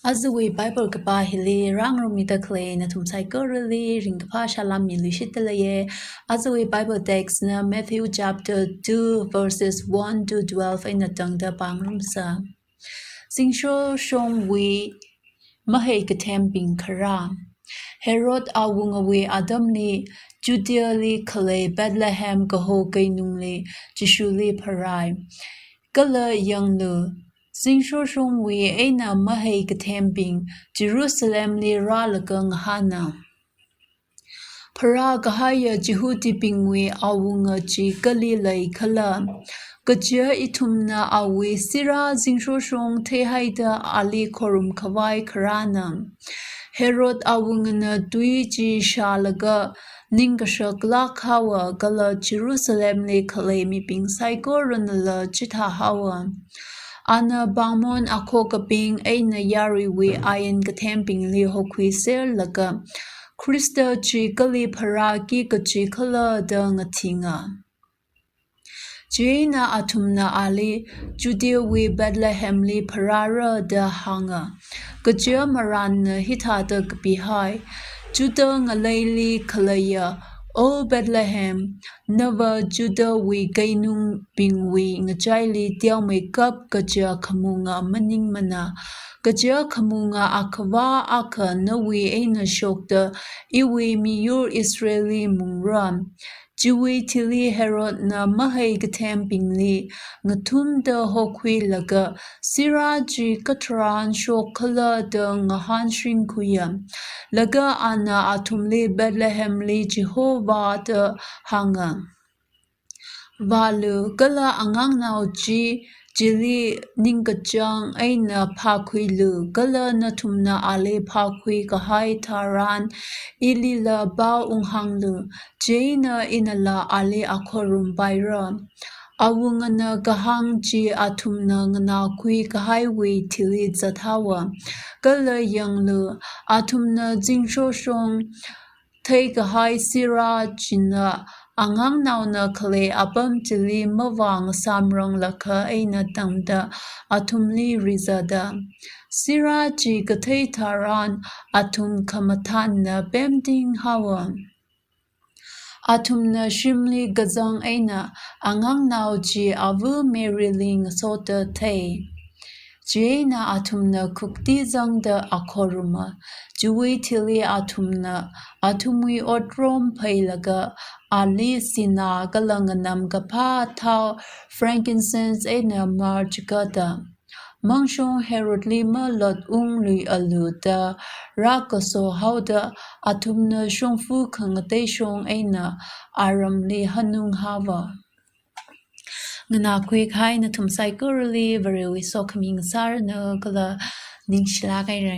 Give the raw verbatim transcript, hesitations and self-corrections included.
Ajawui Bible kapā hili rāngarumida khalei nathum saikorali ringkaphā salām miluishitda leiya. Ajawui Bible text na Matthew chapter two verses one to twelve eina tangda pāngarumsa. Zingshoshongwui mahai kathembing kharā. Herod awungawui atamli Judeali khalei Bethlehem kaho keinungli Jishuli pharāi. Kala yanglu, zingshoshongwui eina mahai kathembing Jerusalemli rālaga ngahāna, pharā kahaiya Jihudibingwui awunga chi kali leikhala? Kaja ithumna awui sirā zingshoshong theihaida ali khorum khavai kharāna. Herod awungana tui chi shālaga ningkashaklāk haowa kala Jerusalemli khalei mibing saikoranala chithā haowa. Ana pāngmon akhokabing eina yaruiwui ain kathembingli hokhuiserlaga, Khrista chi kali pharāki kachi khala da ngathinga. Chieina athumna ali, Judeawui Bethlehemli pharāra da hānga. Kaja marānna hithāda kapihai, Judah ngaleili khaleiya, O Bethlehem, nava Judahwui keinungbingwui ngachaili teomeikap kaja khamunga maningmana. Kaja khamunga akhavā akha nawui eina shokta iwui miyur Israelli mungra. Chiwui thili Herodna mahai kathembingli ngathumda hokhuilaga sirā chi katharan shokkhala da ngahānshingkhuiya. Laga ana athumli Bethlehemli chihovāda hānga, Vālu, kala angangnao chi chili ningkachāng eina phākhuilu, kala nathumna ali phākhui kahai tharan ilila pao unghānglu, chieina inala ali akhorum paira. Awungana kahāng chi athumna nganākhui kahaiwui thili zat haowa. Kala yanglu, athumna zingshoshong theikahai sirā china angangnaona khalei apam chili mavāngasamranglakha eina tangda athumli rizata. Sirā chi kathei tharan athum khamathānna pemting haowa. Athumna shimli kazang eina angangnao chi ava Maryli ngasoda thei. Chieina athumna khukti zangda akhoruma. Chiwui thili athumna athumwui otrom phailaga ali sinā kala nganamkaphā thao, frankincense eina myrrh chikata. Mangshong Herodli malotungluialu da rākaso haoda athumna shongfa khangateishong eina aramli hanung haowa. Nganākhui kahai nathum saikorali Varewui sokhami ngasāranu kala ningshilāk haira.